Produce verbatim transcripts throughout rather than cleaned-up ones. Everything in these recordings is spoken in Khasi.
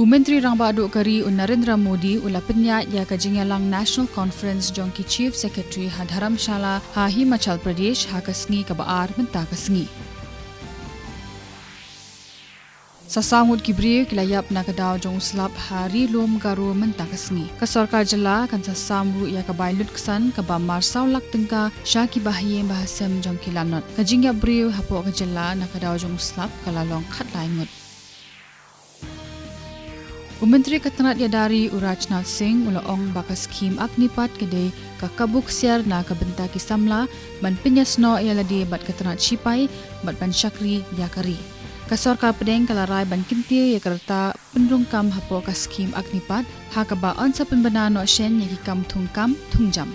U Myntri Rangbah Duh ka ri u Narendra Modi u la pynïaid ïa ka jingïalang National Conference jong ki Chief Secretary ha Dharamshala ha Himachal Pradesh ha ka sngi kaba ar mynta ka sngi. Sa saw ngut ki briew ki la ïap na ka daw jong u slap ha Ri Lum Garo mynta ka sngi. Ka sorkar jylla kan sa sam ruh ïa ka bai lutksan kaba mar saw lak tyngka sha ki bahaïing bahasem jong ki lanot. Ka jingïap briew hapoh ka jylla na ka daw jong u slap ka la long khatlai ngut. U Myntri ka tnat ïada ri u Rajnath Singh u la ong ba ka skhim Agnipath ka dei ka kabu ksiar na ka bynta ki samla ban pynïasnoh ïa lade bad ka tnat shipai bad ban shakri ïa ka ri. Ka sorkar pdeng ka la rai ban kyntiew ïa ka rta pynrung kam hapoh ka skhim Agnipath ha kaba yn sa pynbna noh shen ïa ki kam thung kam thung jam.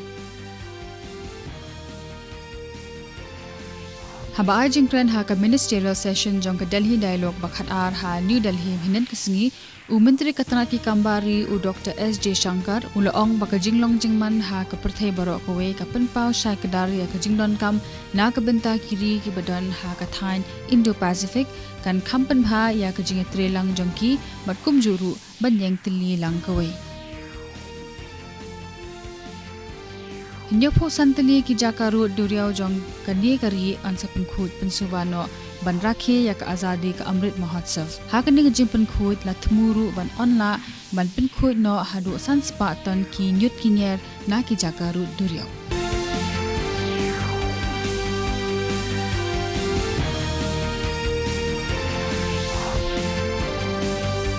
Haba ai jingkren ha ka Ministerial Session jong ka Delhi Dialogue ba khatar ha New Delhi mynhynnin ka sngi, u Myntri ka tnat ki kam bar ri u Doctor S Jaishankar u la ong ba ka jinglong jingman ha ka pyrthei baroh kawei ka pynpaw shai kdar ïa ka jingdonkam na ka bynta ki ri kiba don ha ka thaiñ Indo-Pacific, kan kham pynbha ïa ka jingïatreilang jong ki bad kumjuh ruh ban ïeng tylli lang kawei. Hynñiewphew san tylli ki jaka rud duriaw jong kane ka ri yn sa pynkhuid pynsuba noh ban rakhe ïa ka Azadi ka Amrit Mahotsav. Ha kane ka jingpynkhuid la thmu ruh ban ong lah ban pynkhuid noh haduh san spah ton ki ñiut ki ñier na ki jaka rud duriaw.